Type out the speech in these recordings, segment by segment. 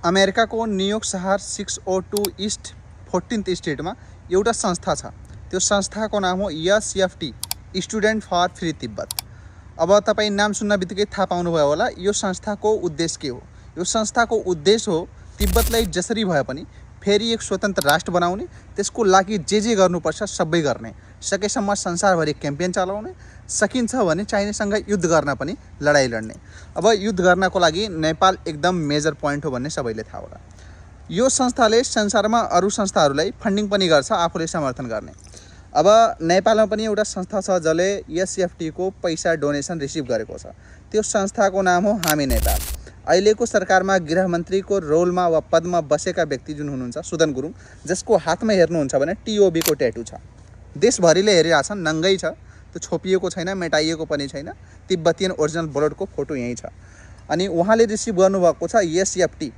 अमेरिकाको न्युयोर्क शहर 602 east 14th स्ट्रिटमा एउटा संस्था छ। त्यो संस्थाको नाम हो SFT, student for free Tibet. अब तपाईँ नाम सुन्न बित्तिकै थाहा पाउनुभयो होला यो संस्थाको उद्देश्य के हो। यो संस्थाको उद्देश्य हो तिब्बतलाई जसरी भए पनि फेरि एक स्वतन्त्र राष्ट्र बनाउने, त्यसको लागि जे गर्नुपर्छ सबै गर्ने, सकेसम्म संसारभरि क्याम्पेन चलाउने, सकिन्छ भने चाइनासँग युद्ध गर्न पनि लडाइँ लड्ने। अब युद्ध गर्नको लागि नेपाल एकदम मेजर पोइन्ट हो भन्ने सबैले थाहा होला। यो संस्थाले संसारमा अरू संस्थाहरूलाई फन्डिङ पनि गर्छ, आफूले समर्थन गर्ने। अब नेपालमा पनि एउटा संस्था छ जसले एसएफटी को पैसा डोनेसन रिसिभ गरेको छ। त्यो संस्थाको नाम हो हामी नेपाल। अहिलेको सरकारमा गृहमन्त्रीको रोलमा वा पदमा बसेका व्यक्ति जुन हुनुहुन्छ सुदन गुरुङ, जसको हातमा हेर्नुहुन्छ भने टिओबी को ट्याटू छ। देशभरिले हेरिरहेछन्, नङ्गै छ, त्यो छोपिएको छैन, मेटाइएको पनि छैन। तिब्बतियन ओरिजिनल ब्लडको फोटो यहीँ छ। अनि उहाँले रिसिभ गर्नुभएको छ SFT,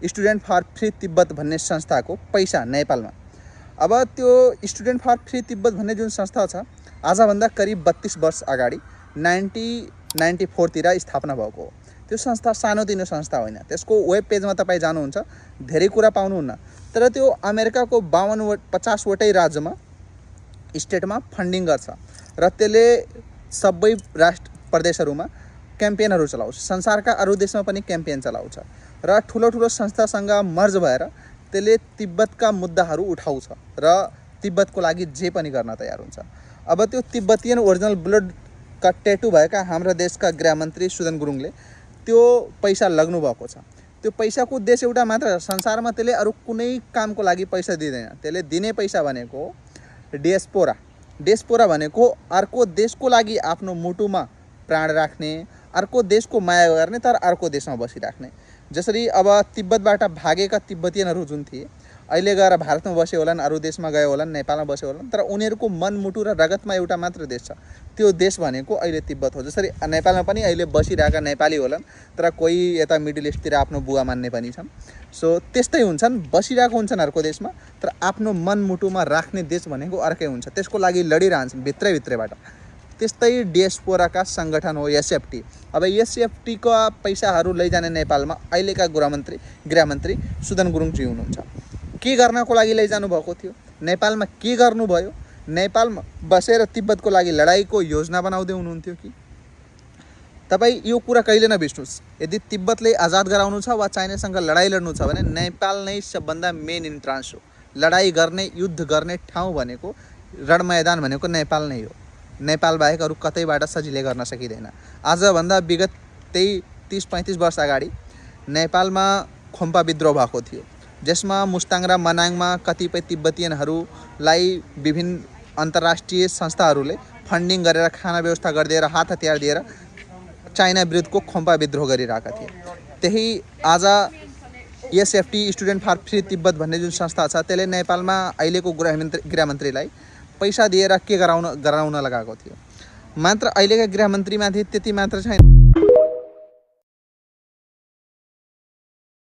student for free Tibet भन्ने संस्थाको पैसा नेपालमा। अब त्यो स्टुडेन्ट फर फ्री तिब्बत भन्ने जुन संस्था छ आजभन्दा करिब 32 वर्ष अगाडि 1994 तिर स्थापना भएको हो। त्यो संस्था सानोतिनो संस्था होइन। त्यसको वेब पेजमा तपाईँ जानुहुन्छ धेरै कुरा पाउनुहुन्न, तर त्यो अमेरिकाको 50 वटै राज्यमा स्टेटमा फन्डिङ गर्छ र त्यसले सबै राष्ट्र प्रदेशहरूमा क्याम्पेनहरू चलाउँछ। संसारका अरू देशमा पनि क्याम्पेन चलाउँछ र ठुलो ठुलो संस्थासँग मर्ज भएर त्यसले तिब्बतका मुद्दाहरू उठाउँछ र तिब्बतको लागि जे पनि गर्न तयार हुन्छ। अब त्यो तिब्बतियन ओरिजिनल ब्लडका ट्याटू भएका हाम्रा देशका गृहमन्त्री सुदन गुरुङले त्यो पैसा लग्नु भएको छ। त्यो पैसाको उद्देश्य एउटा मात्र, संसारमा त्यसले अरू कुनै कामको लागि पैसा दिँदैन। त्यसले दिने पैसा भनेको डिएस्पोरा। डिएस्पोरा भनेको अर्को देशको लागि आफ्नो मुटुमा प्राण राख्ने, अर्को देशको माया गर्ने तर अर्को देशमा बसिराख्ने। जसरी अब तिब्बतबाट भागेका तिब्बतियनहरू जुन थिए अहिले गएर भारतमा बसे होलान्, अरू देशमा गए होलान्, नेपालमा बसे होलान्, तर उनीहरूको मनमुटु र रगतमा एउटा मात्र देश छ। त्यो देश भनेको अहिले तिब्बत हो। जसरी नेपालमा पनि अहिले बसिरहेका नेपाली होलान्, तर कोही यता मिडल इस्टतिर आफ्नो बुवा मान्ने पनि छन्। सो त्यस्तै हुन्छन्, बसिरहेको हुन्छन् अर्को देशमा, तर आफ्नो मनमुटुमा राख्ने देश भनेको अर्कै हुन्छ। त्यसको लागि लडिरहन्छन् भित्रैभित्रैबाट। त्यस्तै डिएस्पोराका सङ्गठन हो एसएफटी। अब एसएफटीको पैसाहरू लैजाने नेपालमा अहिलेका गृहमन्त्री सुदन गुरुङजी हुनुहुन्छ। के गर्नको लागि लैजानु भएको थियो, नेपालमा के गर्नुभयो, नेपालमा बसेर तिब्बतको लागि लडाइँको योजना बनाउँदै हुनुहुन्थ्यो कि? तपाईँ यो कुरा कहिले नबिर्स्नुहोस्। यदि तिब्बतले आजाद गराउनु छ वा चाइनासँग लडाइँ लड्नु छ भने नेपाल नै सबभन्दा मेन इन्ट्रान्स हो। लडाइँ गर्ने, युद्ध गर्ने ठाउँ भनेको, रणमैदान भनेको नेपाल नै हो। नेपाल बाहेक अरू कतैबाट सजिलै गर्न सकिँदैन। आजभन्दा विगत 30-35 वर्ष अगाडि नेपालमा खोम्पा विद्रोह भएको थियो, जसमा मुस्ताङ र मनाङमा कतिपय तिब्बतियनहरूलाई विभिन्न अन्तर्राष्ट्रिय संस्थाहरूले फन्डिङ गरेर, खाना व्यवस्था गरिदिएर, हात हतियार दिएर चाइना विरुद्धको खोम्पा विद्रोह गरिरहेका थिए। त्यही आज SFT, student for free Tibet भन्ने जुन संस्था छ त्यसले नेपालमा अहिलेको गृहमन्त्रीलाई पैसा दिएर के गराउन लगाएको थियो। मात्र अहिलेका गृहमन्त्रीमाथि त्यति मात्र छैन।